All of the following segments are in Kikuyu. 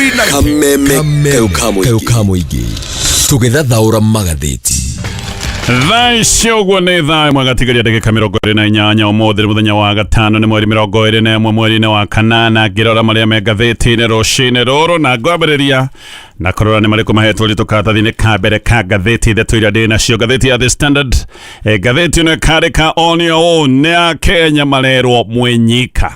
390. Kameme Kameme kayũ kayũ ka mũingĩ tũgĩthathaũra magathĩti. Thaa ici ũguo nĩ thaa 1 gatigaria ndagĩka 28. Ũmũthĩ nĩ mũthenya wa gatano, nĩ mweri 21 mweri-inĩ wa kanana. Ngĩrora marĩa me ngathĩti-inĩ rũcinĩ rũrũ, na ngwambĩrĩria na kũrora nĩ marĩkũ mahetwo ũritũ karatathi-inĩ ka mbere ka ngathĩti ithatũ iria ndĩ nacio. Ngathĩti ya The Standard, ngathĩti ĩno ĩkandĩka "On your own", nĩ a Kenya marerwo mwenyika.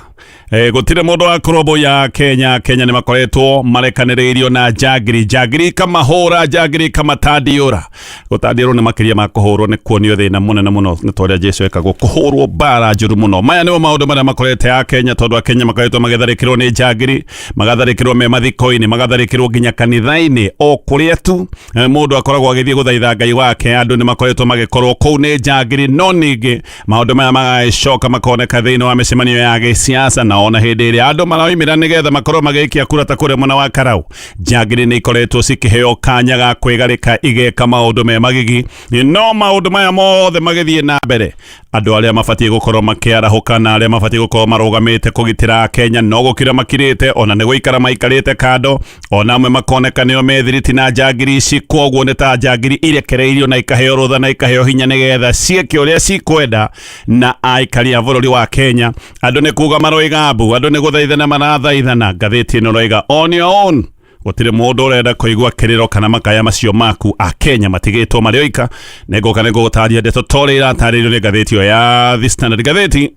Gũtirĩ mũndũ wa kũrũmbũiya Kenya. Kenya nĩ makoretwo marekanĩrĩirio na njangiri, njangiri ikamahũra, njangiri ikamatadiũra. Gũtandiũrwo nĩ makĩria ma kũhũrwo, nĩ kuonio thĩna mũnene mũno, nĩ ta ũrĩa Jesu ekagwo, kũhũrwo mbara njũru mũno. Maya nĩmo maũndũ marĩa makorete a Kenya, tondũ a Kenya makoretwo magĩtharĩkĩrwo nĩ njangiri, magatharĩkĩrwo me mathiko-inĩ, magatharĩkĩrwo nginya kanitha-inĩ, o kũrĩa tu mũndũ akoragwo agĩthiĩ gũthaitha Ngai wake. Andũ nĩ makoretwo magĩkorwo kũu nĩ njangiri. No ningĩ maũndũ maya magagĩcoka makoneka thĩinĩ wa mĩcemanio ya gĩsiasa, na ona hĩndĩ ĩrĩa andũ maraumĩra nĩgetha makorwo magĩikia kura ta kũrĩa mwena wa Karau, njangiri nĩ ikoretwo cikĩheo kanya ga kwĩgarĩka, igeka maũndũ me magigi. No maũndũ maya mothe magĩthiĩ na mbere, andũ arĩa mabatiĩ gũkorwo makĩarahũka na arĩa mabatiĩ gũkorwo marũgamĩte kũgitĩra Kenya no gũkira makirĩte, ona nĩ gũikara maikarĩte kando, ona amwe makoneka nĩo methiriti na njangiri ici. Kwoguo nĩ ta njangiri irekereirio na ikaheo rũtha na ikaheo hinya nĩgetha ciĩke ũrĩa cikwenda na aikari a bũrũri wa Kenya. Andũ nĩ kuga maroiga mbu, andũ nĩ gũthaithana marathaithana. Ngathĩti ĩno roiga "On your own", gũtirĩ mũndũ ũrenda kũigua kĩrĩro kana makaya macio maku. Akenya matigĩtwo marĩ oika. Nĩngũka nĩngũgũtaria ndeto ta ũrĩa iratarĩrio nĩ ngathĩti ĩyo ya The Standard. Ngathĩti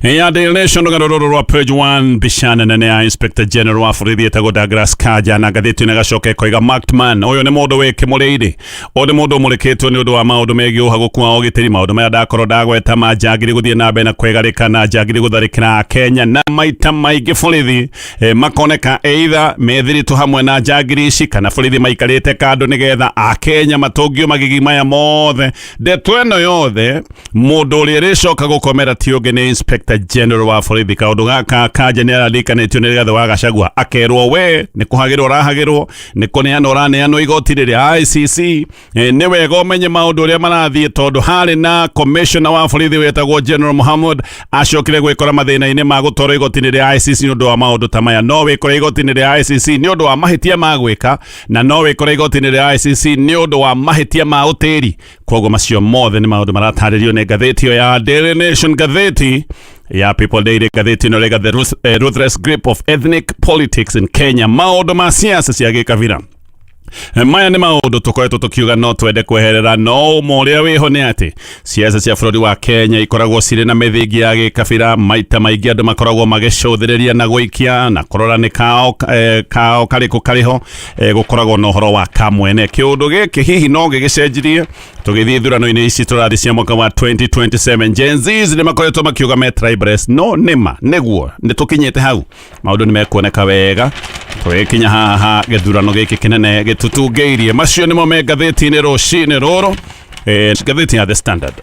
ya Daily Nation, rũgano rũrũ rwa page 1, mbica nene ya Inspector General wa borithi etagwo Douglas Kanja, na ngathĩti ĩno ĩgacoka ĩkoiga "Marked man". Ũyũ nĩ mũndũ wĩ kĩmũrĩire, ũyũ nĩ mũndũ ũmũrĩkĩtwo nĩ ũndũ wa maũndũ megiĩ ũhagũku wa ũgitĩri. Maũndũ maya ndakorwo ndagweta ma njangiri gũthiĩ na mbere na kwĩgarĩka na njangiri gũtharĩkĩra Kenya, na maita maingĩ borithi makoneka either methiritũ hamwe na njangiri ici kana borithi maikarĩte kando nĩgetha Akenya matũngio magigi maya mothe. Ndeto ĩno yothe, mũndũ ũrĩa ĩrĩcoka gũkomera ti ũngĩ nĩ Inspector General wa borithi. Kaũndũ gaka Kanja nĩ araririkanĩtio nĩ Rigathĩ wa Gachagua, akerwo we nĩ kũhagĩrwo ũrahagĩrwo, nĩ kũneanwo ũraneanwo igoti rĩrĩa ICC. Nĩ wega ũmenye maũndũ ũrĩa marathiĩ, tondũ harĩ na commissioner wa borithi wetagwo General Muhammad acokire gwĩkora mathĩna-inĩ ma gũtwarwo igoti-inĩ rĩa ICC nĩ ũndũ wa maũndũ ta maya. No wĩkore igoti-inĩ rĩa ICC nĩ ũndũ wa mahĩtia ma gwĩka, na no wĩkore igoti-inĩ rĩa ICC nĩ ũndũ wa mahĩtia ma ũtĩri. Koguo macio mothe nĩ maũndũ maratarĩrio nĩ ngathĩti ĩyo ya Daily Nation. Ngathĩti ya People Daily, ngathĩti ĩno rĩga "The Ruthless Grip of Ethnic Politics in Kenya", maũndũ ma siasa cia gĩkabira. Maya nĩ maũndũ tũkoretwo tũkiuga no twende kweherera, no ũma ũrĩa wĩho nĩ atĩ siasa cia bũrũri wa Kenya ikoragwo cirĩ na mĩthingi ya gĩkabira. Maita maingĩ andũ makoragwo magĩcũthĩrĩria na gũikia na kũrora nĩ kao kao karĩkũ karĩho. Gũkoragwo na ũhoro wa kamwene. Kĩũndũ gĩkĩ hihi no gĩgĩcenjirie tũgĩthiĩ ithurano-inĩ ici tũrathiĩ cia mwaka wa 2027? Gen Zs nĩ makoretwo makiuga me tribeless, no nĩma nĩguo nĩ tũkinyĩte hau, maũndũ nĩ mekuoneka wega tũgĩkinya haha gĩthurano gĩkĩ kĩnene gĩtũtungĩirie. Macio nĩmo me ngathĩti-inĩ rũcinĩ rũrũ. Ngathĩti ya The Standard,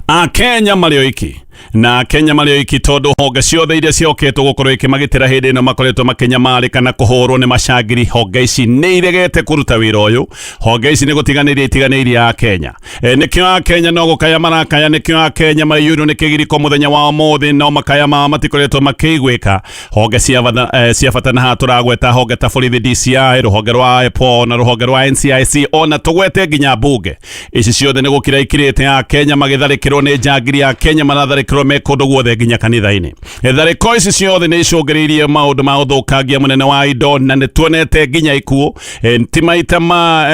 Akenya marĩ oiki, na Kenya marĩ oiki tondũ honge ciothe iria ciokĩtwo gũkorwo ikĩmagitĩra hĩndĩ ĩno makoretwo makĩnyamarĩka na kũhũrwo nĩ macangiri. Honge ici nĩ iregete kũruta wĩra ũyũ. Honge ici nĩ gũtiganĩria itiganĩirie a Kenya. Nĩkĩo a Kenya no gũkaya marakaya, nĩkĩo a Kenya maiyũirwo nĩ kĩgiriko mũthenya wa ũmũthĩ, no makaya mao matikoretwo makĩiguĩka. Honge cia bata, cia bata, na haha tũragweta honge ta borithi, DCI, rũhonge rwa IPOA na rũhonge rwa NCIC, ona tũgwete nginya mbunge. Ici ciothe nĩ gũkira ikirĩte a Kenya magĩtharĩkĩrwo nĩ njangiri. A Kenya maratharĩkĩrwo me kũndũ guothe, nginya kanitha-inĩ. Tharĩko ici ciothe nĩ icũngĩrĩirie maũndũ ma ũthũkangia mũnene wa indo, na nĩ tuonete nginya ikuũ. Ti maita ma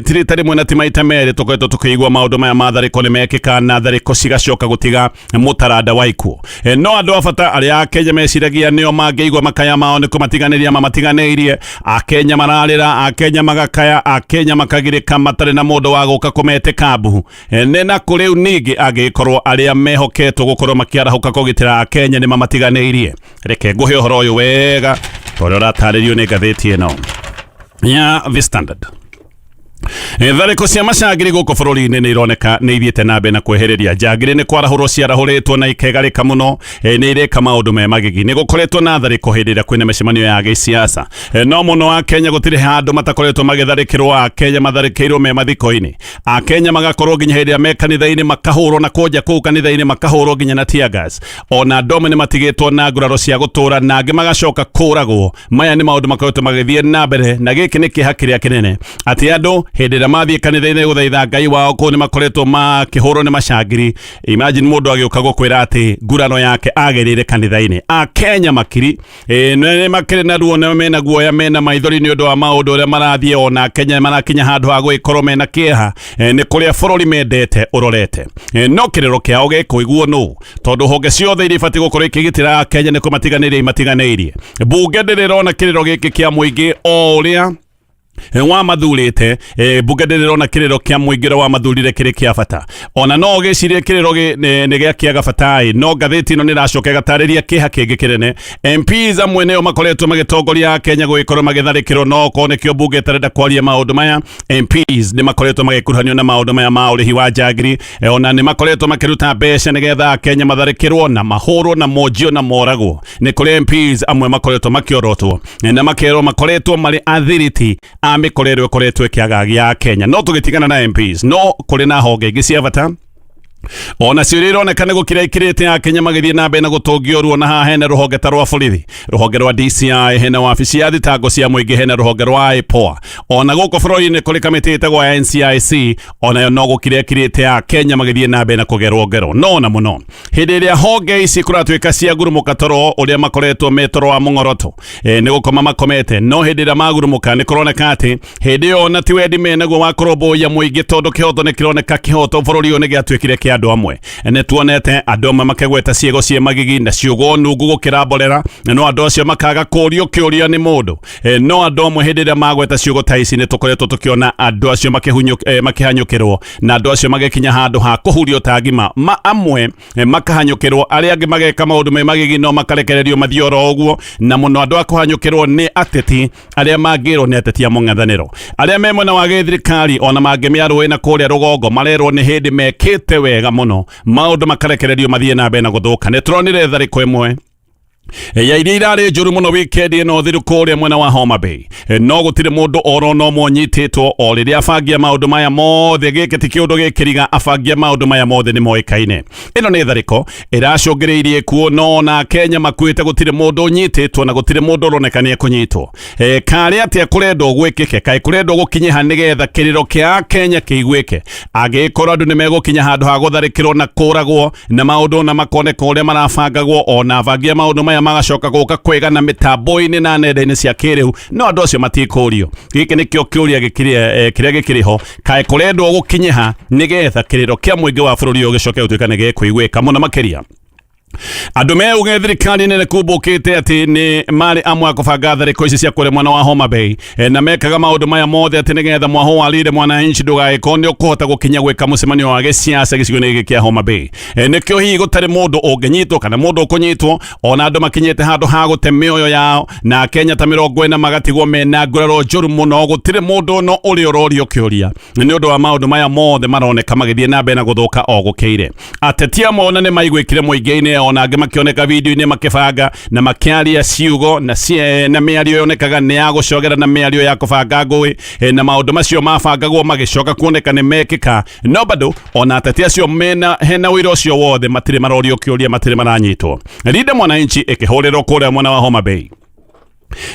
ti rita rĩmwe na ti maita merĩ tũkoretwo tũkĩigua maũndũ maya ma tharĩko nĩ mekĩka, na tharĩko cigacoka gũtiga mũtaranda wa ikuũ. No andũ a bata arĩa Akenya meciragia nĩo mangĩigua makaya mao nĩ kũmatiganĩria mamatiganĩirie. Akenya mararĩra, Akenya magakaya, Akenya makagirĩka matarĩ na mũndũ wa gũka kũmetĩka mbu. Nĩ na kũrĩu ningĩ angĩkorwo arĩa mehoketwo gũkorwo makĩarahũka kũgitĩra Akenya nĩ mamatiganĩirie. Reke ngũhe ũhoro ũyũ wega ta ũrĩa ũratarĩrio nĩ ngathĩti ĩno ya The Standard. Tharĩko cia macangiri gũkũ bũrũri-inĩ nĩ ironeka nĩ ithiĩte na mbere na kwehereria. Njangiri nĩ kwarahũrwo ciarahũrĩtwo na ikegarĩka mũno, nĩ ireka maũndũ me magigi. Nĩ gũkoretwo na tharĩko hĩndĩ ĩrĩa kwĩna mĩcemanio ya gĩsiasa. No mũno Akenya gũtirĩ handũ matakoretwo magĩtharĩkĩrwo. Akenya matharĩkĩirwo me mathiko-inĩ, Akenya magakorwo nginya hĩndĩ ĩrĩa me kanitha-inĩ makahũrwo na kũnja kũu kanitha-inĩ makahũrwo nginya na tear gas. Ona andũ amwe nĩ matigĩtwo na nguraro cia gũtũra na angĩ magacoka kũragwo. Maya nĩ maũndũ makoretwo magĩthiĩ na mbere, na gĩkĩ nĩ kĩeha kĩrĩa kĩnene atĩ andũ hĩndĩ ĩrĩa mathiĩ kanitha-inĩ gũthaitha Ngai wao kũu nĩ makoretwo makĩhũrwo nĩ macangiri. Imagine mũndũ agĩũka gũkwĩra atĩ nguraro yake agĩrĩire kanitha-inĩ. Akenya makiri nĩ makĩrĩ na ruo na mena guoya, mena maithori nĩ ũndũ wa maũndũ ũrĩa marathiĩ. Ona Kenya marakinya handũ ha gũgĩkorwo mena kĩeha, nĩ kũrĩa bũrũri mendete ũrorete. No kĩrĩro kĩao gĩkũiguo nũ, tondũ honge ciothe iria ibatiĩ gũkorwo ikĩgitĩra Kenya nĩ kũmatiganĩria imatiganĩirie. Bunge ndĩrĩ ĩrona kĩrĩro gĩkĩ kĩa mũingĩ o ũrĩa wamathurĩte. Bunge ndĩrĩrona kĩrĩro kĩa mũingĩ ũrĩa wamathurire kĩrĩ kĩa bata. Ona no ũgĩcirie kĩrĩro nĩ gĩa kĩaga bata ĩ, no ngathĩti ĩno nĩ ĩracoka ĩgatarĩria kĩeha kĩngĩ kĩnene. MPs amwe nĩo makoretwo magĩtongoria Kenya gũgĩkorwo magĩtharĩkĩrwo, no okorwo nĩkĩo bunge ĩtarenda kwaria maũndũ maya. MPs nĩ makoretwo magĩkuruhanio na maũndũ maya ma ũrĩhi wa njangiri. Ona nĩ makoretwo makĩruta mbeca nĩgetha Kenya matharĩkĩrwo na mahũrwo na monjio na moragwo. Nĩ kũrĩ MPs amwe makoretwo makĩorotwo na makerwo makoretwo marĩ athiriti a mĩkora ĩrĩa ĩkoretwo ĩkĩagagia Kenya. No tũgĩtigana na MPs, no kũrĩ na honge ingĩ cia bata ona cio iria ironeka nĩ gũkira ikirĩte ya Kenya magĩthiĩ na mbere na gũtũngio ruo. Na haha hena rũhonge ta rwa borithi, rũhonge rwa DCI, hena wabici ya thitango cia mũingĩ, hena rũhonge rwa IPOA. Ona gũkũ bũrũri-inĩ kũrĩ kamĩtĩ ĩtagwo ya NCIC, onayo no gũkira ĩkirĩte ya Kenya magĩthiĩ na mbere na kũgerwo ngero. No na mũno hĩndĩ ĩrĩa honge ici kũratuĩka cia ngurumũka toro ũrĩa makoretwo me toro wa mũng'oroto, nĩ gũkoma makomete, no hĩndĩ ĩrĩa magurumũka nĩ kũroneka atĩ hĩndĩ ĩyo ona ti wendi menaguo wa kũrũmbũiya mũingĩ, tondũ kĩhoto nĩ kĩroneka, kĩhoto bũrũri ũyũ nĩ gĩatuĩkire kĩa andũ amwe. Nĩ tuonete andũ amwe makĩgweta ciĩgo ciĩ magigi na ciugo nungu gũkĩra mborera, no andũ acio makaga kũrio kĩũria nĩ mũndũ. No andũ amwe hĩndĩ ĩrĩa magweta ciugo ta ici nĩ tũkoretwo tũkĩona andũ acio makĩhanyũkĩrwo na andũ acio magĩkinya handũ ha kũhurio ta ngima. Ma amwe makahanyũkĩrwo, arĩa angĩ mageka maũndũ me magigi no makarekererio mathiĩ oro ũguo. Na mũno andũ a kũhanyũkĩrwo nĩ ateti arĩa mangĩrwo nĩ ateti a mũng'ethanĩro arĩa me mwena wa gĩthirikari, ona mangĩmĩarũĩ na kũrĩa rũgongo marerwo nĩ hĩndĩ mekĩte wega mũno, maũndũ makarekererio mathiĩ na mbere na gũthũka. Nĩ tũronire tharĩko ĩmwe ya iria irarĩ njũru mũno wikendi ĩno thiru kũrĩa mwena wa Homa Bay. No gũtirĩ mũndũ oro no monyitĩtwo o rĩrĩa abangia maũndũ maya mothe. Gĩkĩ ti kĩũndũ gĩkĩriga, abangia maũndũ maya mothe nĩ moĩkaine. Ĩno nĩ tharĩko ĩracũngĩrĩirie kuo, no ona Kenya makuĩte gũtirĩ mũndũ ũnyitĩtwo na gũtirĩ mũndũ ũroneka nĩ ekũnyitwo. Karĩ atĩa kũrendwo gwĩkĩke? Kaĩ kũrendwo gũkinyiha nĩgetha kĩrĩro kĩa Kenya kĩiguĩke? Angĩkorwo andũ nĩ megũkinya handũ ha gũtharĩkĩrwo na kũragwo na maũndũ na makoneka ũrĩa marabangagwo, ona abangia maũndũ maya magacoka gũka kwĩgana mĩtambo-inĩ na nenda-inĩ cia kĩrĩu, no andũ acio matikũrio. Gĩkĩ nĩkĩo kĩũria kĩrĩa gĩkĩrĩ ho. Kaĩ kũrendwo gũkinyiha nĩgetha kĩrĩro kĩa mũingĩ wa bũrũri ũyũ gĩcoke gũtuĩka nĩ gĩkũiguĩka mũno makĩria? Andũ meuge thirikari nene kumbũkĩte atĩ nĩ marĩ amwe a kũbanga tharĩko ici cia kũrĩa mwena wa Homa Bay, na mekaga maũndũ maya mothe atĩ nĩgetha mwaho wa Linda Mwananchi ndũgagĩkorwo nĩ ũkũhota gũkinya gwĩka mũcemanio wa gĩsiasa gĩcigo-inĩ gĩkĩ kĩa Homa Bay. Nĩkĩo hihi gũtarĩ mũndũ ũngĩnyitwo kana mũndũ ũkũnyitwo, ona andũ makinyĩte handũ ha gũte mĩoyo yao na Kenya ta 40 magatigwo mena nguraro njũru mũno. Gũtirĩ mũndũ no ũrĩ ũrorio kĩũria nĩ ũndũ wa maũndũ maya mothe maroneka magĩthiĩ na mbere na gũthũka o gũkĩire. Ateti amwe ona nĩ maiguĩkire mũingĩ-inĩ, ona angĩ makĩoneka video-inĩ makĩbanga na makĩaria ciugo na mĩario yonekaga nĩ ya gũcogera na mĩario ya kũbanga ngũĩ, na maũndũ macio mabangagwo magĩcoka kuoneka nĩ mekĩka. No bado ona ateti acio mena hena ũira ũcio wothe matirĩ marorio kĩũria, matirĩ maranyitwo. Linda Mwananchi ĩkĩhũrĩrwo kũrĩa mwena wa Homa Bay.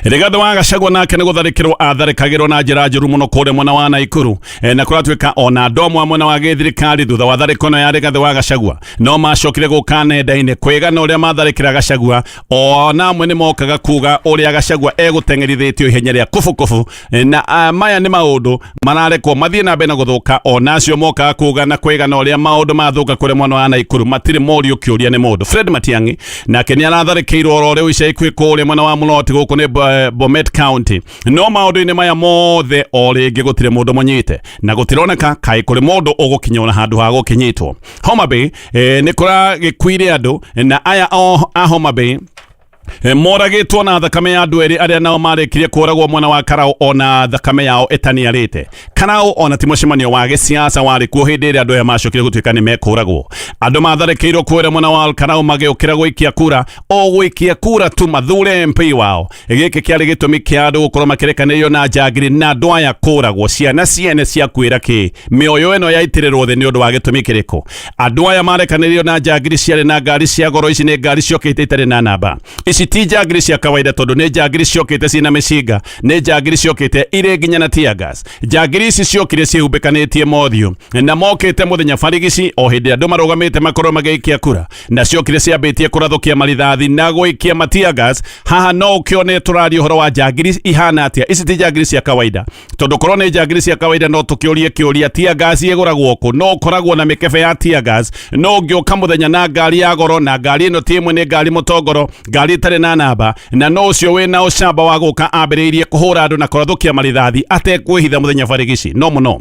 Rigathĩ wa Gachagua nake nĩ gũtharĩkĩrwo atharĩkagĩrwo na njĩra njũru mũno kũrĩa mwena wa Naikuru. Na kũratuĩka ona andũ amwe a mwena wa gĩthirikari thutha wa tharĩko ĩno ya Rigathĩ wa Gachagua no macokire gũka nenda-inĩ kwĩgana ũrĩa matharĩkĩra Gachagua. Ona amwe nĩ mokaga kuga ũrĩa Gachagua egũteng'erithĩtio ihenya rĩa kubukubu. Na maya nĩ maũndũ mararekwo mathiĩ na mbere na gũthũka. Ona acio mokaga kuga na kwĩgana ũrĩa maũndũ mathũka kũrĩa mwena wa Naikuru matirĩ morio kĩũria nĩ mũndũ. Fred Matiang'i nake nĩ aratharĩkĩirwo oro rĩu ica ikuhĩ kũrĩa mwena wa Mũloti, gũkũ nĩ Bomet County. No maũndũ-inĩ maya mothe o rĩngĩ gũtirĩ mũndũ mũnyite na gũtironeka kaĩ kũrĩ mũndũ ũgũkinya ona handũ ha gũkinyitwo. Homa Bay, nĩ kũragĩkuire andũ na aya a Homa Bay. Moragĩtwo na thakame ya andũ erĩ arĩa nao marĩkirie kũragwo mwena wa Karau ona thakame yao ĩtaniarĩte. Karau ona ti mũcemanio wa gĩsiasa warĩ kuo hĩndĩ ĩrĩa andũ aya macokire gũtuĩka nĩ mekũragwo. Andũ matharĩkĩirwo kũrĩa mwena wa Karau magĩũkĩra gũikia kura, o gũikia kura tu mathure MP wao. Gĩkĩ kĩarĩ gĩtũmi kĩa andũ gũkorwo makĩrekanĩrio na njangiri na andũ aya kũragwo. Ciana ciene ciakuĩra kĩ? Mĩoyo ĩno yaitĩrĩrwo thĩ nĩ ũndũ wa gĩtũmi kĩrĩkũ? Andũ aya marekanĩrio na njangiri ciarĩ na ngari cia goro. Ici nĩ ngari ciokĩte itarĩ na namba. Ici ti njangiri cia kawaida tondũ nĩ njangiri ciokĩte ciĩna mĩcinga, nĩ njangiri ciokĩte irĩ nginya na tear gas. Njangiri ici ciokire ciĩhumbĩkanĩtie mothiũ na mokĩte mũthenya barigici o hĩndĩ andũ marũgamĩte makorwo magĩikia kura, na ciokire ciambĩtie kũrathũkia marithathi na gũikia ma tear gas. Haha no ũkĩone tũraria ũhoro wa njangiri ihana atĩa. Ici ti njangiri cia kawaida, tondũ korwo nĩ njangiri cia kawaida no tũkĩũrie kĩũria, tear gas ĩgũragwo kũ? No ũkoragwo na mĩkebe ya tear gas, no ũngĩũka mũthenya na ngari ya goro, na ngari ĩno ti ĩmwe, nĩ ngari mũtongoro, ngari ĩtarĩ na namba, na no ũcio wĩna ũcamba wa gũka ambĩrĩirie kũhũra andũ na kũrathũkia marithathi atekwĩhitha mũthenya barigici no mũno.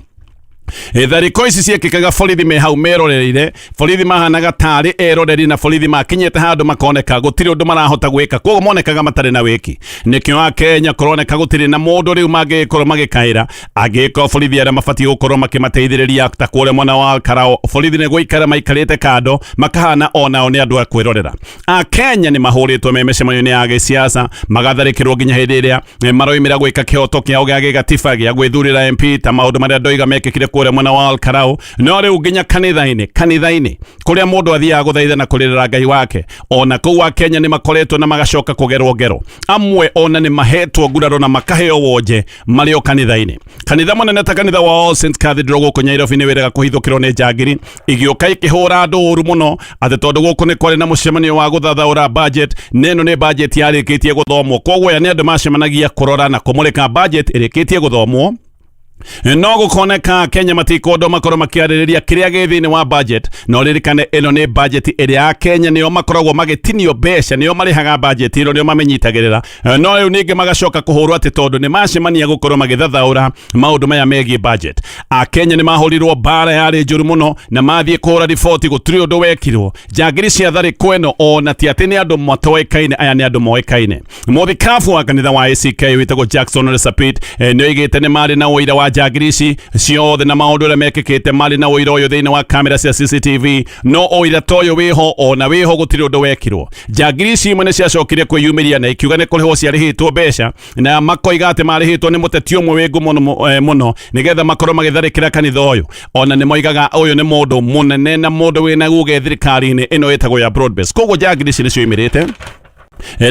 Tharĩko ici ciĩkĩkaga borithi me hau meroreire. Borithi mahanaga tarĩ eroreri, na borithi makinyĩte handũ makoneka gũtirĩ ũndũ marahota gwĩka, koguo monekaga matarĩ na wĩki. Nĩkĩo Akenya kũroneka gũtirĩ na mũndũ rĩu mangĩgĩkorwo magĩkaĩra angĩgĩkorwo borithi arĩa mabatiĩ gũkorwo makĩmateithĩrĩria ta kũrĩa mwena wa Karao, borithi nĩ gũikara maikarĩte kando makahana onao nĩ andũ a kwĩrorera. Akenya nĩ mahũrĩtwo me mĩcemanio-inĩ ya gĩsiasa, magatharĩkĩrwo nginya hĩndĩ ĩrĩa maroimĩra gwĩka kĩhoto kĩao gĩa gĩgatiba gĩa gwĩthurĩra MP, ta maũndũ marĩa ndoiga mekĩkire kũrĩa mwena wa Karau. No rĩu nginya kanitha-inĩ, kanitha-inĩ kũrĩa mũndũ athiaga gũthaitha na kũrĩrĩra Ngai wake, ona kũu Akenya nĩ makoretwo na magacoka kũgerwo ngero. Amwe ona nĩ mahetwo nguraro na makaheo wonje marĩ o kanitha-inĩ. Kanitha mũnene ta kanitha wa All Saints Cathedral gũkũ Nyairobi nĩ wĩrega kũhithũkĩrwo nĩ njangiri igĩũka ikĩhũra andũ ũru mũno, atĩ tondũ gũkũ nĩ kwarĩ na mũcemanio wa gũthathaũra budget, na ĩno nĩ budget yarĩkĩtie gũthomwo. Koguo aya nĩ andũ macemanagia kũrora na kũmũrĩka budget ĩrĩkĩtie gũthomwo, no gũkoneka Kenya matikwendwo makorwo makĩarĩrĩria kĩrĩa gĩ thĩinĩ wa budget. Na ũririkane ĩno nĩ budget ĩrĩa Akenya nĩo makoragwo magĩtinio mbeca, nĩo marĩhaga budget ĩno, nĩo mamĩnyitagĩrĩra. No rĩu ningĩ magacoka kũhũrwo atĩ tondũ nĩ macemania gũkorwo magĩthathaũra maũndũ maya megiĩ budget. Akenya nĩ mahũrirwo mbara yarĩ njũru mũno, na mathiĩ kũhũra riboti gũtirĩ ũndũ wekirwo. Njangiri cia tharĩko ĩno ona ti atĩ nĩ andũ matoĩkaine, aya nĩ andũ moĩkaine. Mũthikabu wa kanitha wa ACK wĩtagwo Jackson Ole Sapit nĩ oigĩte nĩ marĩ na ũira wa njangiri ici ciothe na maũndũ ũrĩa mekĩkĩte. Marĩ na ũira ũyũ thĩinĩ wa kamera cia CCTV, no ũira ta ũyũ wĩho, ona wĩho gũtirĩ ũndũ wekirwo. Njangiri ici imwe nĩ ciacokire kwĩyumĩria na ikiuga nĩ kũrĩhwo ciarĩhĩtwo mbeca, na makoiga atĩ marĩhĩtwo nĩ mũteti ũmwe wĩ ngumo mũno nĩgetha makorwo magĩtharĩkĩra kanitha ũyũ. Ona nĩ moigaga ũyũ nĩ mũndũ mũnene na mũndũ wĩna uge thirikari-inĩ ĩno ĩtagwo ya broad base. Koguo njangiri ici nĩ cioimĩrĩte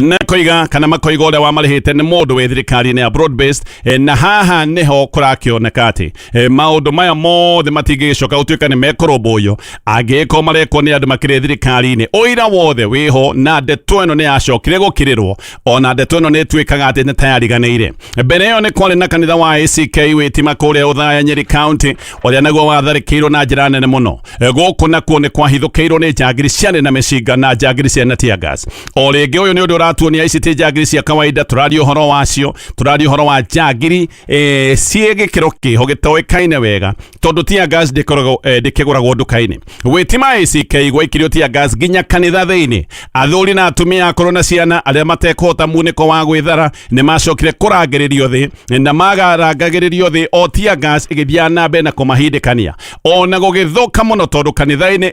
na koiga kana makoiga ũrĩa wamarĩhĩte nĩ mũndũ wĩ thirikari-inĩ ya broad based. Na haha nĩho kũrakĩoneka atĩ maũndũ maya mothe matingĩgĩcoka gũtuĩka nĩ mekũrũmbũiyo angĩgĩkorwo marekwo nĩ andũ makĩrĩ thirikari-inĩ. Ũira wothe wĩho, na ndeto ĩno nĩ yacokire gũkirĩrwo, ona ndeto ĩno nĩ ĩtuĩkaga atĩ nĩ tayariganĩire. Mbere ĩyo nĩ kwarĩ na kanitha wa ACK Wĩtima kũrĩa Ũthaya, Nyeri County, ũrĩa naguo watharĩkĩirwo na njĩra nene mũno. Gũkũ nakuo nĩ kwahithũkĩirwo nĩ njangiri ciarĩ na mĩcinga na njangiri ciarĩ na tear gas. O rĩngĩ ũyũ nĩ ũndũ ũratuonia ici ti njangiri cia kawaida tũraria ũhoro wacio, tũraria ũhoro wa njangiri ciĩ gĩkĩro kĩho gĩtoĩkaine wega, tondũ tear gas ndĩkoragwo ndĩkĩgũragwo nduka-inĩ. Wĩtima ACK gwaikirio tear gas nginya kanitha thĩinĩ. Athuri na atumia akũrũ na ciana arĩa matekũhota munĩko wa gwĩthara nĩ macokire kũrangĩrĩrio thĩ, na magarangagĩrĩrio thĩ o tear gas ĩgĩthiaga na mbere na kũmahindĩkania, ona gũgĩthũka mũno tondũ kanitha-inĩ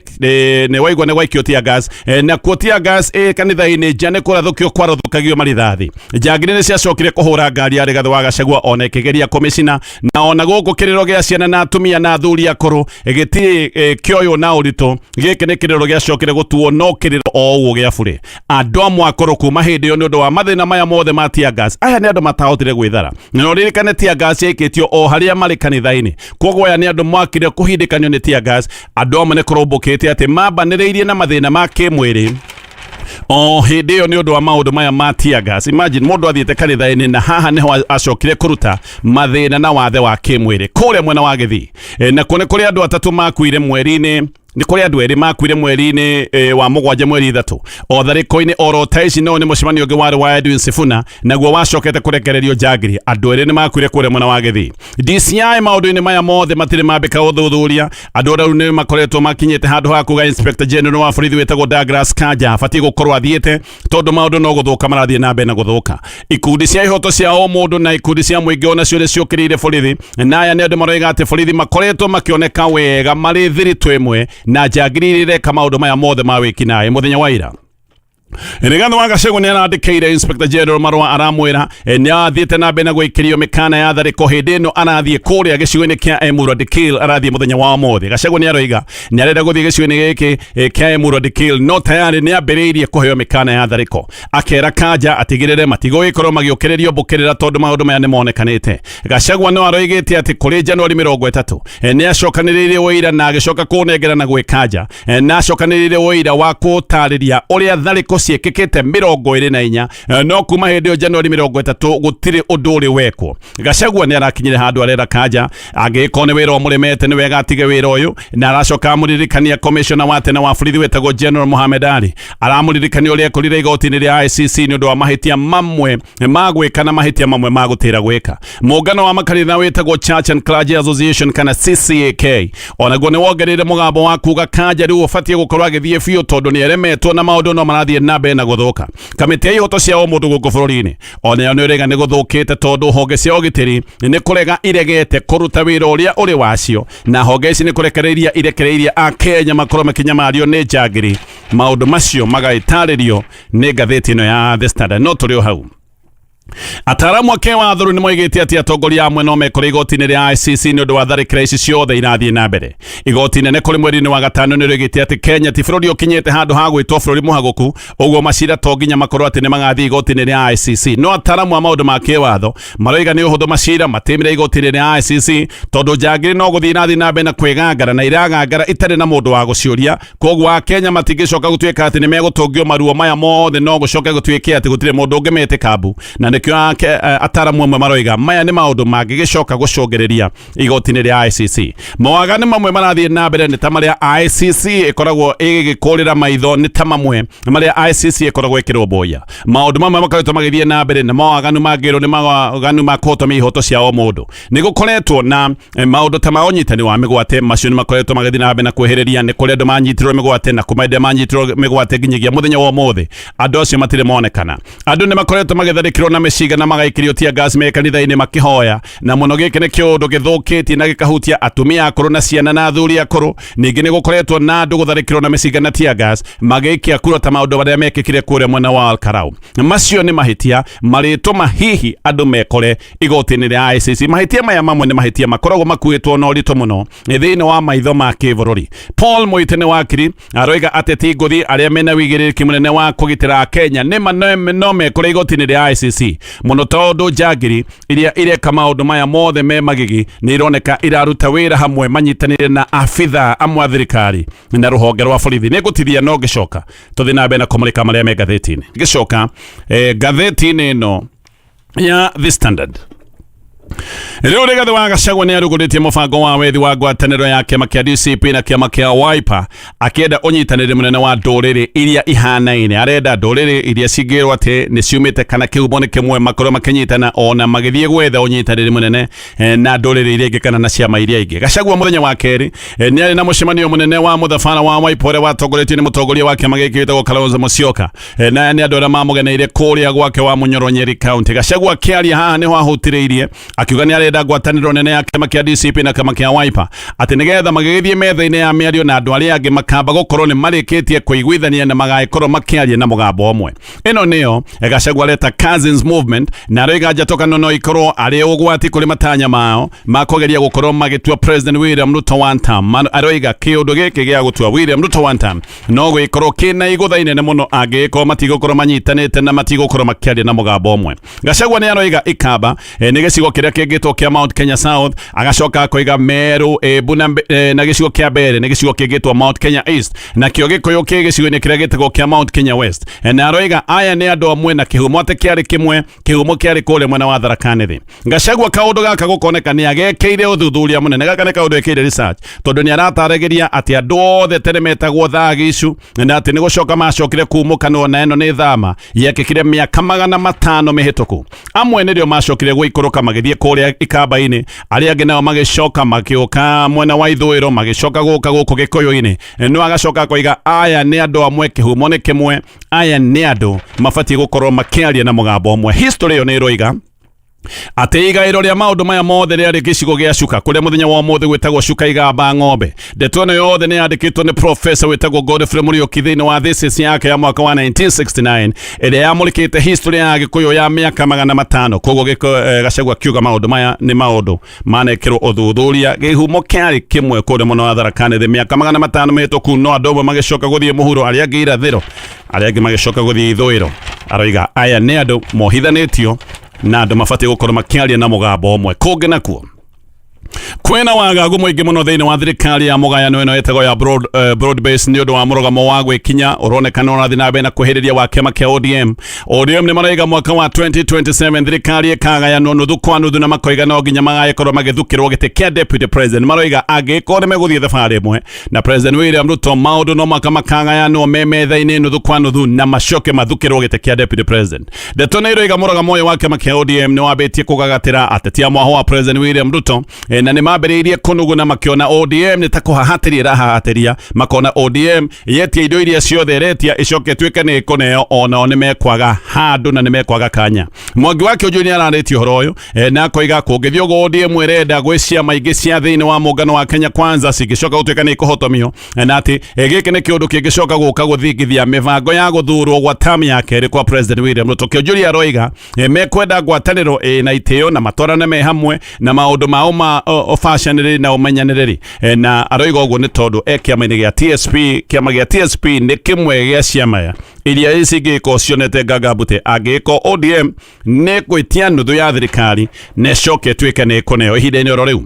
nĩ waigua nĩ gwaikio tear gas, nakuo tear gas kanitha-inĩ nja nĩ kũrathũkio kwarathũkagio marithathi. Njangiri nĩ ciacokire kũhũra ngari ya Rigathĩ wa Gachagua ona ĩkĩgeria kũmĩcina, na ona gũkũ kĩrĩro gĩa ciana na atumia na athuri akũrũ gĩtirĩ kĩoywo na ũritũ. Gĩkĩ nĩ kĩrĩro gĩacokire gũtuo no kĩrĩro o ũguo gĩa burĩ. Andũ amwe akũrũ kuma hĩndĩ ĩyo nĩ ũndũ wa mathĩna maya mothe ma tear gas, aya nĩ andũ matahotire gwĩthara, na ũririkane tear gas yaikĩtio o harĩa marĩ kanitha-inĩ. Koguo aya nĩ andũ mwakire kũhindĩkanio nĩ tear gas. Andũ amwe nĩ kũrũmbũkĩte atĩ mambanĩrĩirie na mathĩna ma kĩmwĩrĩ o hĩndĩ ĩyo nĩ ũndũ wa maũndũ maya ma tear gas. Imagine mũndũ athiĩte kanitha-inĩ na haha nĩho acokire kũruta mathĩna na wathe wa kĩmwĩrĩ kũrĩa mwena wa Gĩthii. Nakuo nĩ kũrĩ andũ atatũ makuire mweri-inĩ. Nĩ kũrĩ andũ erĩ makuire mweri-inĩ wa 7 mweri 3 o tharĩko-inĩ oro ta ici. No nĩ mũcemanio ũngĩ warĩ wa Edwin Sifuna, naguo wacokete kũrekererio njangiri. Andũ erĩ nĩ makuire kũrĩa mwena wa Gĩthii. DCI maũndũ-inĩ maya mothe matirĩ mambĩka ũthuthuria. Andũ rĩu nĩ makoretwo makinyĩte handũ ha kuga Inspector General wa borithi wĩtagwo Douglas Kanja abatiĩ gũkorwo athiĩte, tondũ maũndũ no gũthũka marathiĩ na mbere na gũthũka. Ikundi cia ihoto cia o mũndũ na ikundi cia mũingĩ onacio nĩ ciũkĩrĩire borithi, na aya nĩ andũ maroiga atĩ borithi makoretwo makĩoneka wega marĩ thiritũ ĩmwe na njangiri iria ireka maũndũ maya mothe ma wĩkinaĩ. Mũthenya wa ira Rigathi wa Gachagua nĩ arandĩkĩire Inspector General marũa aramwĩra nĩ athiĩte na mbere na gwĩkĩrio mĩkana ya tharĩko hĩndĩ ĩno arathiĩ kũrĩa gĩcigo-inĩ kĩa Emurua Dikirr. Arathiĩ mũthenya wa ũmũthĩ. Gachagua nĩ aroiga nĩ arenda gũthiĩ gĩcigo-inĩ gĩkĩ kĩa Emurua Dikirr, no tayarĩ nĩ ambĩrĩirie kũheo mĩkana ya tharĩko. Akera Kanja atigĩrĩre matigũgĩkorwo magĩũkĩrĩrio mbũkĩrĩra, tondũ maũndũ maya nĩ monekanĩte. Gachagua no aroigĩte atĩ kũrĩ Januari 30 nĩ acokanĩrĩire ũira na agĩcoka kũnengera na gwĩ Kanja, na acokanĩrĩire ũira wa kũtarĩria ũrĩa tharĩko ciĩkĩkĩte 24, no kuma hĩndĩ ĩyo Januari 30 gũtirĩ ũndũ ũrĩ wekwo. Gachagua nĩ arakinyire handũ arera Kanja angĩgĩkorwo nĩ wĩra ũmũremete nĩ wega atige wĩra ũyũ, na aracoka amũririkania commissioner wa tene wa borithi wĩtagwo General Mohamed Ali, aramũririkania ũrĩa ekorire igoti-inĩ rĩa ICC nĩ ũndũ wa mahĩtia mamwe ma gwĩka na mahĩtia mamwe ma gũtĩra gwĩka. Mũngano wa makanitha wĩtagwo Church and Clergy Association kana CCAK onaguo nĩ wongereire mũgambo wa kuga Kanja rĩu ũbatiĩ gũkorwo agĩthiĩ biũ, tondũ nĩ eremetwo na maũndũ no marathiĩ na mbere na gũthũka. Kamĩtĩ ya ihoto cia ũmũndũ gũkũ bũrũri-inĩ onayo nĩ ũrega nĩ gũthũkĩte, tondũ honge cia ũgitĩri nĩ kũrega iregete kũruta wĩra ũrĩa ũrĩ wacio, na honge ici nĩ kũrekereiria irekereirie Akenya makorwo makĩnyamario nĩ njangiri. Maũndũ macio magagĩtarĩrio nĩ ngathĩti ĩno ya The Standard. No tũrĩ o hau, ataaramu a kĩwatho rĩu nĩ moigĩte atĩ atongoria amwe no mekore igoti-inĩ rĩa ICC nĩ ũndũ wa tharĩkĩra ici ciothe irathiĩ na mbere. Igoti inene kũrĩ mweri-inĩ wa gatano nĩ rĩoigĩte atĩ Kenya ti bũrũri ũkinyĩte handũ ha gwĩtwo bũrũri mũhagũku, ũguo macira to nginya makorwo atĩ nĩ magathiĩ igoti-inĩ rĩa ICC. No ataaramu a maũndũ ma kĩwatho maroiga nĩ ũhũthũ macira matĩmĩre igoti-inĩ rĩa ICC, tondũ njangiri no gũthiĩ irathiĩ na mbere na kwĩgangara na iragangara itarĩ na mũndũ wa gũciũria. Koguo Akenya matingĩcoka gũtuĩka atĩ nĩ megũtũngio maruo maya mothe, no gũcoke gũtuĩke atĩ gũtirĩ mũndũ ũngĩmetĩka mbu, na nĩkĩo ataaramu amwe maroiga maya nĩ maũndũ mangĩgĩcoka gũcũngĩrĩria igoti-inĩ rĩa ICC. Mawaganu mamwe marathiĩ na mbere nĩ ta marĩa ICC ĩkoragwo ĩgĩkũrĩra maitho, nĩ ta mamwe marĩa ICC ĩkoragwo ĩkĩrũmbũiya. Maũndũ mamwe makoretwo magĩthiĩ na mbere nĩ mawaganu mangĩrwo nĩ mawaganu ma kũhotomia ihoto cia o mũndũ. Nĩ gũkoretwo na maũndũ ta ma ũnyitani wa mĩgwate, macio nĩ makoretwo magĩthiĩ na mbere na kwĩhĩrĩria. Nĩ kũrĩ andũ manyitirwo mĩgwate, na kuma hĩndĩ manyitirwo mĩgwate nginyagia mũthenya wa ũmũthĩ andũ acio matirĩ monekana. Andũ nĩ makoretwo magĩtharĩkĩrwo na mĩcinga na magaikĩrio tear gas me kanitha-inĩ makĩhoya, na mũno gĩkĩ nĩ kĩũndũ gĩthũkĩtie na gĩkahutia atumia akũrũ na ciana na athuri akũrũ. Ningĩ nĩ gũkoretwo na andũ gũtharĩkĩrwo na mĩcinga na tear gas magĩikia kura, ta maũndũ marĩa mekĩkire kũrĩa mwena wa Olkalou. Macio nĩ mahĩtia marĩtũma hihi andũ mekore igoti-inĩ rĩa ICC. Mahĩtia maya mamwe nĩ mahĩtia makoragwo makuĩtwo na ũritũ mũno thĩinĩ wa maitho ma kĩbũrũri. Paul Mũite nĩ wakiri, aroiga ateti ngũthi arĩa mena wĩigĩrĩrĩki mũnene wa kũgitĩra Kenya nĩ ma no mekore igoti-inĩ rĩa ICC mũno, tondũ njangiri iria ireka maũndũ maya mothe me magigi nĩ ironeka iraruta wĩra hamwe manyitanĩire na abitha amwe a thirikari na rũhonge rwa borithi. Nĩ ngũtithia, no ngĩcoka tũthiĩ na mbere na kũmũrĩka marĩa me ngathĩti-inĩ. Ngĩcoka ngathĩti-inĩ ĩno ya The Standard, rĩu Rigathĩ wa Gachagua nĩ arugũrĩtie mũbango wa wethi wa ngwatanĩro ya kĩama kĩa DCP na kĩama kĩa Wiper, akĩenda ũnyitanĩri mũnene wa ndũrĩrĩ iria ihanaine. Arenda ndũrĩrĩ iria cingĩrwo atĩ nĩ ciumĩte kana kĩhumo nĩ kĩmwe makorwo makĩnyitana ona magĩthiĩ gwetha ũnyitanĩri mũnene na ndũrĩrĩ iria ingĩ kana na ciama iria ingĩ. Gachagua mũthenya wa kerĩ nĩ arĩ na mũcemanio mũnene wa mũthabara wa Wiper ũrĩa watongoretio nĩ mũtongoria wa kĩama gĩkĩ wĩtagwo Kalonzo Musyoka, na nĩ andũ arĩa mamũgeneire kũrĩa gwake wa Munyoro, Nyeri County. Gachagua akĩaria haha nĩho ahutĩrĩirie akiuga nĩ arenda ngwatanĩro nene ya kĩama kĩa DCP na kĩama kĩa Wiper, atĩ nĩgetha magĩgĩthiĩ metha-inĩ ya mĩario na andũ arĩa angĩ makamba gũkorwo nĩ marĩkĩtie kũiguithania na magagĩkorwo makĩaria na mũgambo ũmwe. Ĩno nĩyo Gachagua areta cousins movement, na aroiga njatũkano no ikorwo arĩ ũgwati kũrĩ matanya mao ma kũgeria gũkorwo magĩtua President William Ruto one term. Aroiga kĩũndũ gĩkĩ gĩa gũtua William Ruto one term no gũgĩkorwo kĩna igũtha inene mũno angĩgĩkorwo matigũkorwo manyitanĩte na matigũkorwo makĩaria na mũgambo ũmwe. Gachagua nĩ aroiga Ikamba nĩ gĩcigo kĩrĩa kĩngĩtwo kĩa Mount Kenya South. Agacoka akoiga Meru, Embu na gĩcigo kĩa Mbere nĩ gĩcigo kĩngĩtwo Mount Kenya East, nakĩo Gĩkũyũ kĩ gĩcigo-inĩ kĩrĩa gĩtagwo kĩa Mount Kenya West. Na aroiga aya nĩ andũ amwe na kĩhumo atĩ kĩarĩ kĩmwe, kĩhumo kĩarĩ kũrĩa mwena wa Tharaka Nithi. Gachagua kaũndũ gaka gũkoneka nĩ agekeire ũthuthuria mũnene. Gaka nĩ kaũndũ ekĩire research, tondũ nĩ arataragĩria atĩ andũ othe tene metagwo Thagicu, na atĩ nĩ gũcoka macokire kumũkanwo, na ĩno nĩ thama yekĩkire mĩaka 500 mĩhĩtũku. Amwe nĩrĩo macokire gũikũrũka magĩthiĩ kũrĩa Ikamba-inĩ, arĩa angĩ nao magĩcoka magĩũka mwena wa ithũĩro, magĩcoka gũka gũkũ Gĩkũyũ-inĩ. No agacoka akoiga aya nĩ andũ amwe, kĩhumo nĩ kĩmwe, aya nĩ andũ mabatiĩ gũkorwo makĩaria na mũgambo ũmwe. History ĩyo nĩ ĩroiga atĩ igaĩro rĩa maũndũ maya mothe rĩarĩ gĩcigo gĩa Cuka, kũrĩa mũthenya wa ũmũthĩ gwĩtagwo Cuka Igamba Ng'ombe. Ndeto ĩno yothe nĩ yandĩkĩtwo nĩ professor wĩtagwo Godfrey Mũriũki thĩinĩ wa thesis yake ya mwaka wa 1969 ĩrĩa yamũrĩkĩte history ya Gĩkũyũ ya mĩaka 500. Koguo Gachagua akiuga maũndũ maya nĩ maũndũ manekĩrwo ũthuthuria, gĩhumo kĩarĩ kĩmwe kũrĩa mũno wa Tharaka Nithi mĩaka 500 mĩhĩtũku, no andũ amwe magĩcoka gũthiĩ mũhuro, arĩa angĩ irathĩro, arĩa angĩ magĩcoka gũthiĩ ithũĩro. Aroiga aya nĩ andũ mohithanĩtio na andũ mabatiĩ gũkorwo makĩaria na mũgambo ũmwe. Kũngĩ nakuo kwĩna wagagu mũingĩ mũno thĩinĩ wa thirikari ya mũgayano ĩno ĩtagwo ya broad base, nĩ ũndũ wa mũrũgamo wa gwĩkinya ũronekana ũrathiĩ na mbere na kwĩhĩrĩria wa kĩama kĩa ODM. ODM nĩ maraiga mwaka wa 2027 thirikari ĩkagayanwo nuthu kwa nuthu, na makoiga no nginya magagĩkorwo magĩthukĩrwo gĩtĩ kĩa deputy president. Maroiga angĩkorwo nĩ megũthiĩ thabarĩ ĩmwe na President William Ruto, maũndũ no maka makagayanwo me metha-inĩ nuthu kwa nuthu na macoke mathukĩrwo gĩtĩ kĩa deputy president. Ndeto nĩ iroiga mũrũgamo ũyũ wa kĩama kĩa ODM nĩ wambĩtie kũgagatĩra ateti a mwaho wa President William Ruto, na nĩ mambĩrĩirie kũnuguna makĩona ODM nĩ ta kũhahatĩria ĩrahahatĩria, makona ODM yetia indo iria ciothe ĩretia ĩcoke ĩtuĩke nĩ ĩkũneo, onao nĩ mekwaga handũ na nĩ mekwaga kanya. Mwangi wa Kĩũnjũi nĩ ararĩtie ũhoro ũyũ, na akoiga kũngĩthiĩ ũguo ODM ĩrenda gwĩ ciama ingĩ cia thĩinĩ wa mũngano wa Kenya Kwanza cingĩcoka gũtuĩka nĩ ikũhotomio, na atĩ gĩkĩ nĩ kĩũndũ kĩngĩcoka gũka gũthingithia mĩbango ya gũthurwo gwa term ya kerĩ kwa President William Ruto. Kĩũnjũri aroiga mekwenda ngwatanĩro ĩna itĩo na matwarane me hamwe na maũndũ ma ũbacanĩrĩri na ũmenyanĩrĩri. Na aroiga ũguo nĩ tondũ e kĩama-inĩ gĩa TSP. Kĩama gĩa TSP nĩ kĩmwe gĩa ciama iria cingĩkorwo cionete ngangambute angĩkorwo ODM nĩ gwĩtia nuthu ya thirikari na ĩcoke ĩtuĩke nĩ ĩkũneo. Ihinda-inĩ oro rĩu,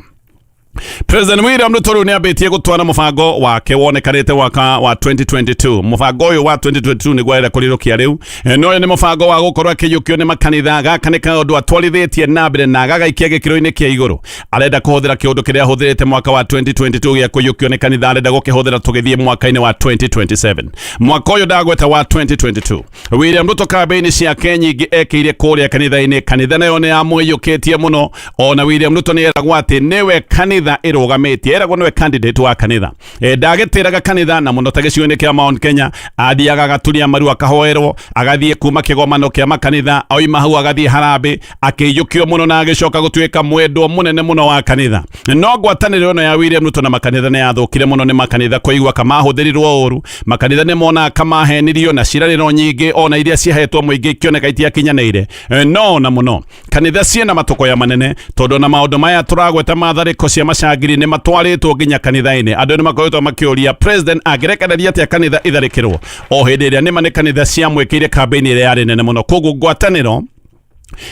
President William Ruto rĩu nĩambĩtie gũtwara mũbango wake wonekanĩte mwaka wa 2022. Mũbango ũyũ wa 2022 nĩguo arenda kũrirũkia rĩu. No ũyũ nĩ mũbango wa gũkorwo akĩiyũkio nĩ makanitha. Gaka nĩ kaũndũ atwarithĩtie na mbere na agagaikia gĩkĩro-inĩ kĩa igũrũ. Arenda kũhũthĩra kĩũndũ kĩrĩa ahũthĩrĩte mwaka wa 2022 gĩa kũiyũkio nĩ kanitha, arenda gũkĩhũthĩra tũgĩthiĩ mwaka-inĩ wa 2027. Mwaka ũyũ ndagweta wa 2022, William Ruto kambĩini ciake nyingĩ ekĩire kũrĩa kanitha-inĩ. Kanitha nayo nĩ yamũiyũkĩtie mũno. Ona William Ruto nĩ eragwo atĩ nĩwe kanitha ĩrũgamĩtie, eragwo nĩwe candidate wa kanitha. Ndagĩtĩraga kanitha na mũno ta gĩcigo-inĩ kĩa Mount Kenya, athiaga agaturia maru akahoerwo, agathiĩ kuma kĩgomano kĩa makanitha, oima hau agathiĩ harambĩ, akĩiyũkio mũno na agĩcoka gũtuĩka mwendwo mũnene mũno wa kanitha. No ngwatanĩro ĩno ya William Ruto na makanitha nĩ yathũkire mũno nĩ makanitha kũigua kamahũthĩrirwo ũru. Makanitha nĩ monaga kamahenirio na ciĩranĩro nyingĩ ona iria ciahetwo mũingĩ ikĩoneka itiakinyanĩire. No na mũno kanitha ciĩna matũkũya manene, tondũ na maũndũ maya tũragweta ma tharĩko cia macangiri nĩ matwarĩtwo nginya kanitha-inĩ. Andũ nĩ makoretwo makĩũria president angĩrekereria atĩa kanitha itharĩkĩrwo o hĩndĩ ĩrĩa nĩma nĩ kanitha ciamwĩkĩire kambĩini ĩrĩa yarĩ nene mũno. Koguo ngwatanĩro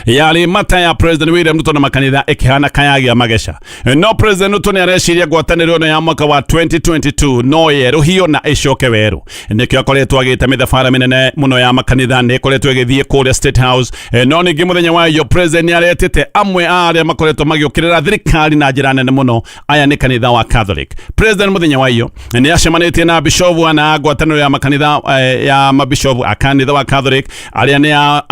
yarĩ mata ya President William Ruto na makanitha ĩkĩhana kayagia mageca. No President Ruto nĩ areciria ngwatanĩro ĩno ya mwaka wa 2022 no yerũhio na ĩcoke werũ. Nĩkĩo akoretwo agĩte mĩthabara mĩnene mũno ya makanitha, nĩ ĩkoretwo ĩgĩthiĩ kũrĩa State House. No ningĩ mũthenya wa iyo President nĩ aretĩte amwe a arĩa makoretwo magĩũkĩrĩra thirikari na njĩra nene mũno. Aya nĩ kanitha wa Catholic. President mũthenya wa iyo nĩ acemanĩtie na bishofu ana ngwatanĩro ya makanitha, ya mabishofu a kanitha wa Catholic, arĩa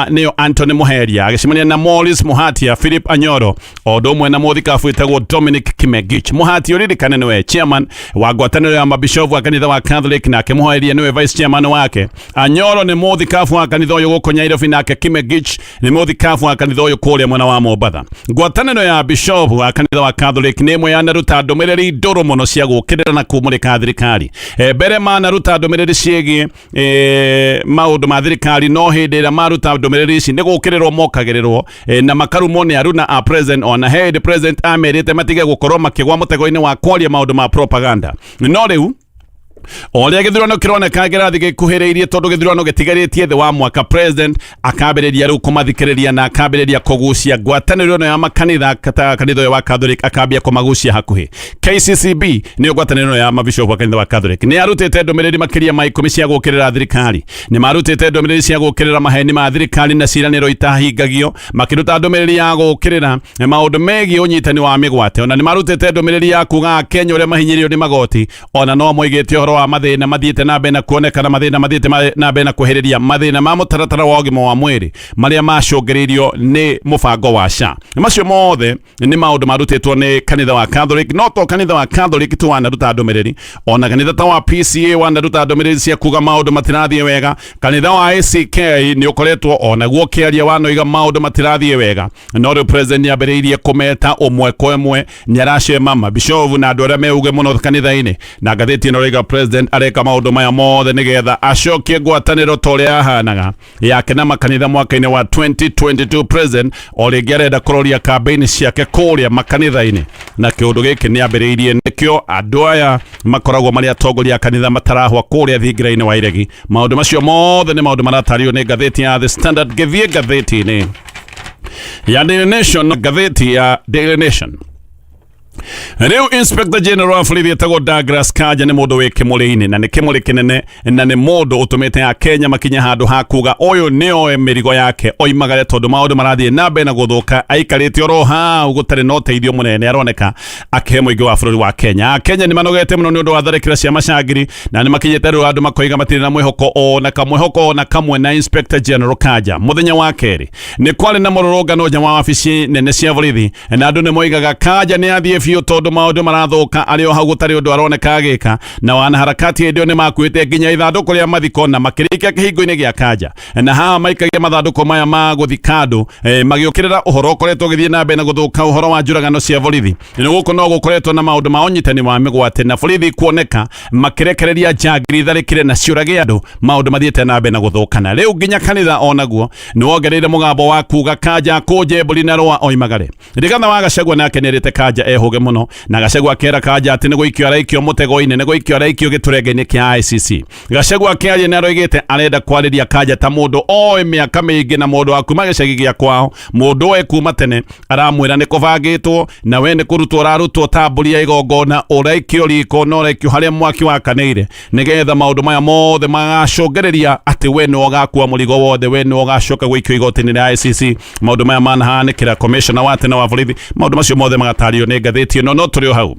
nĩo Anthony Muheria, agĩcemania na Maurice Muhatia, Philip Anyoro, o ũndũ ũmwe na mũthikabu wĩtagwo Dominic Kimengich. Muhatia ũririkane nĩwe chairman wa ngwatanĩro ya mabishofu a kanitha wa Catholic, nake Muheria nĩwe vice chairman wake. Anyoro nĩ mũthikabu wa kanitha ũyũ gũkũ Nairobi, nake Kimengich nĩ mũthikabu wa kanitha ũyũ kũrĩa mwena wa Mombatha. Ngwatanĩro ya bishofu wa kanitha wa Catholic nĩ ĩmwe yanaruta ndũmĩrĩri ndũrũ mũno cia gũũkĩrĩra na kumũrĩka thirikari. Mbere manaruta ndũmĩrĩri ciĩgiĩ maũndũ ma thirikari, no hĩndĩ ĩrĩa maruta ndũmĩrĩri ici nĩ gũũkĩrĩrwo mokagĩrĩrwo, na makarumwo nĩ aruna a president. Ona he hĩndĩ president amerite matige gũkorwo makĩgwa mũtego-inĩ wa kwaria maũndũ ma propaganda. No rĩu O ũrĩa gĩthurano kĩroneka kĩrathiĩ gĩkuhĩrĩirie, tondũ gĩthurano gĩtigarĩtie thĩ wa mwaka, president akambĩrĩria rĩu kũmathikĩrĩria na akambĩrĩria kũgucia ngwatanĩro ĩno ya makanitha ta kanitha ũyũ wa Catholic, akambia kũmagucia hakuhĩ. KCCB nĩyo ngwatanĩro ĩno ya mabishop wa kanitha wa Catholic, nĩ arutĩte ndũmĩrĩri makĩria ma 10 cia gũũkĩrĩra thirikari. Nĩ marutĩte ndũmĩrĩri cia gũũkĩrĩra maheni ma thirikari na ciĩranĩro itahingagio, makĩruta ndũmĩrĩri ya gũũkĩrĩra maũndũ megiĩ ũnyitani wa mĩgwate. Ona nĩ marutĩte ndũmĩrĩri ya kuga Akenya ũrĩa mahinyĩrĩirio nĩ magoti. Ona no moigĩte ũhoro wa mathĩna mathiĩte na mbere na kuonekana, mathĩna mathiĩte na mbere na kwĩhĩrĩria, mathĩna ma mũtaratara wa ũgima wa mwĩrĩ marĩa macũngĩrĩirio nĩ mũbango wa SHA. Macio mothe nĩ maũndũ marutĩtwo nĩ kanitha wa Catholic. No to kanitha wa Catholic tu wanaruta ndũmĩrĩri, ona kanitha ta wa PCA wanaruta ndũmĩrĩri cia kuga maũndũ matirathiĩ wega. Kanitha wa ACK nĩ ũkoretwo onaguo ũkĩaria, wanoiga maũndũ matirathiĩ wega. No rĩu president nĩ ambĩrĩirie kũmeta ũmwe kwa ĩmwe, nĩ aracema mabishovu na andũ arĩa meuge mũno kanitha-inĩ. Na ngathĩti ĩno rĩga president areka maũndũ maya mothe nĩgetha acokie ngwatanĩro ta ũrĩa yahanaga yake na makanitha mwaka-inĩ wa 2022. President o rĩngĩ arenda kũroria kambeini ciake kũrĩa makanitha-inĩ, na kĩũndũ gĩkĩ nĩ ambĩrĩirie nĩkĩo andũ aya makoragwo marĩ atongoria a kanitha matarahwa kũrĩa thingira-inĩ wa iregi. Maũndũ macio mothe nĩ maũndũ maratario nĩ ngathĩti ya The Standard. Ngĩthiĩ ngathĩti-inĩ ya Daily Nation, ngathĩti ya Daily Nation rĩu, Inspector General wa borithi etagwo Douglas Kanja nĩ mũndũ wĩ kĩmũrĩ-inĩ, na nĩ kĩmũrĩ kĩnene, na nĩ mũndũ ũtũmĩte Akenya makinye handũ ha kuga ũyũ nĩ oe mĩrigo yake oimagare, tondũ maũndũ marathiĩ na mbere na gũthũka aikarĩte oro hau gũtarĩ na ũteithio mũnene aroneka akĩhe mũingĩ wa bũrũri wa Kenya. Akenya nĩ manogete mũno nĩ ũndũ wa tharĩkĩra cia macangiri, na nĩ makinyĩte rĩu andũ makoiga matirĩ na mwĩhoko ona kamwĩhoko ona kamwe na Inspector General Kanja. Mũthenya wa kerĩ nĩ kwarĩ na mũrũrũngano nja wa wabici nene cia borithi, na andũ nĩ moigaga Kanja nĩ athiĩ biũ, tondũ maũndũ marathũka arĩ o hau gũtarĩ ũndũ aroneka agĩka. Na wanaharakati hĩndĩ ĩyo nĩ makuĩte nginya ithandũkũ rĩa mathiko na makĩrĩkia kĩhingo-inĩ gĩa Kanja, na haha maikagia mathandũkũ maya ma gũthika andũ, magĩũkĩrĩra ũhoro ũkoretwo ũgĩthiĩ na mbere na gũthũka, ũhoro wa njũragano cia borithi. Nĩ gũkũ no gũkoretwo na maũndũ ma ũnyitani wa mĩgwate na borithi kuoneka makĩrekereria njangiri itharĩkĩre na ciũrage andũ. Maũndũ mathiĩte na mbere na gũthũka, na rĩu nginya kanitha onaguo nĩ wongereire mũgambo wa kuga Kanja akũnje mbũri na rũa oimagare. Rigathi wa Gachagua nake nĩerĩte Kanja ehũge mũno, na Gachagua akera Kanja atĩ nĩ gũikio araikio mũtego-inĩ, nĩ gũikio araikio gĩtũrenge-inĩ kĩa ICC. Gachagua akĩaria nĩ aroigĩte arenda kwarĩria Kanja ta mũndũ oĩ mĩaka mĩingĩ na mũndũ wa kuma gĩcagi gĩa kwao, mũndũ oĩ kuma tene. Aramwĩra nĩ kũbangĩtwo na we nĩ kũrutwo ũrarutwo ta mbũri ya igongona, ũraikio riko na ũraikio harĩa mwaki wakanĩire, nĩgetha maũndũ maya mothe magacũngĩrĩria atĩ we nĩwe ũgakua mũrigo wothe, we nĩwe ũgacoka gũikio igoti-inĩ rĩa ICC. Maũndũ maya manahanĩkĩra commissioner wa tene wa borithi. Maũndũ macio mothe magatarĩrio nĩ ngathĩti ĩno. No tũrĩ o hau,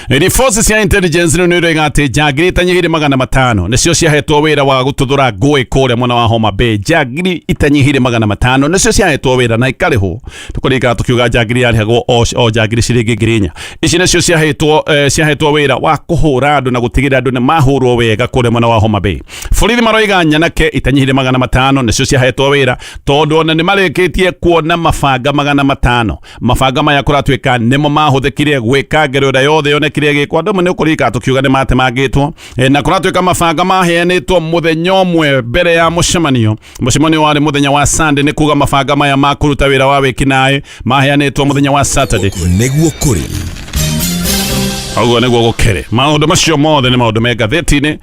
riboti cia intelligence rĩu nĩ iroiga atĩ njangiri itanyihĩire 500 nĩcio ciahetwo wĩra wa gũtuthũra ngũĩ kũrĩa mwena wa Homa Bay. Njangiri itanyihĩire 500 nĩcio ciahetwo wĩra na ikarĩhwo. Tũkũririkana tũkiuga njangiri yarĩhagwo o njangiri ciringi 4,000. Ici nĩcio ciahetwo wĩra wa kũhũra andũ na gũtigĩrĩra andũ nĩ mahũrwo wega kũrĩa mwena wa Homa Bay. Borithi maroiga nyanake itanyihĩire 500 nĩcio ciahetwo wĩra, tondũ ona nĩ marĩkĩtie kuona mabanga 500. Mabanga maya kũratuĩka nĩmo mahũthĩkire gwĩka ngero ĩrĩa yothe yonekire ĩgĩkwo. Andũ amwe nĩ ũkũririkana tũkiuga nĩ matemangĩtwo. Na kũratuĩka mabanga maheanĩtwo mũthenya ũmwe mbere ya mũcemanio. Mũcemanio warĩ mũthenya wa Sunday, nĩ kuga mabanga maya ma kũruta wĩra wa wĩkinaĩ maheanĩtwo mũthenya wa Saturday. Nĩguo kũrĩ. Ũguo nĩguo gũkĩrĩ. Maũndũ macio mothe nĩ maũndũ me ngathĩti-inĩ.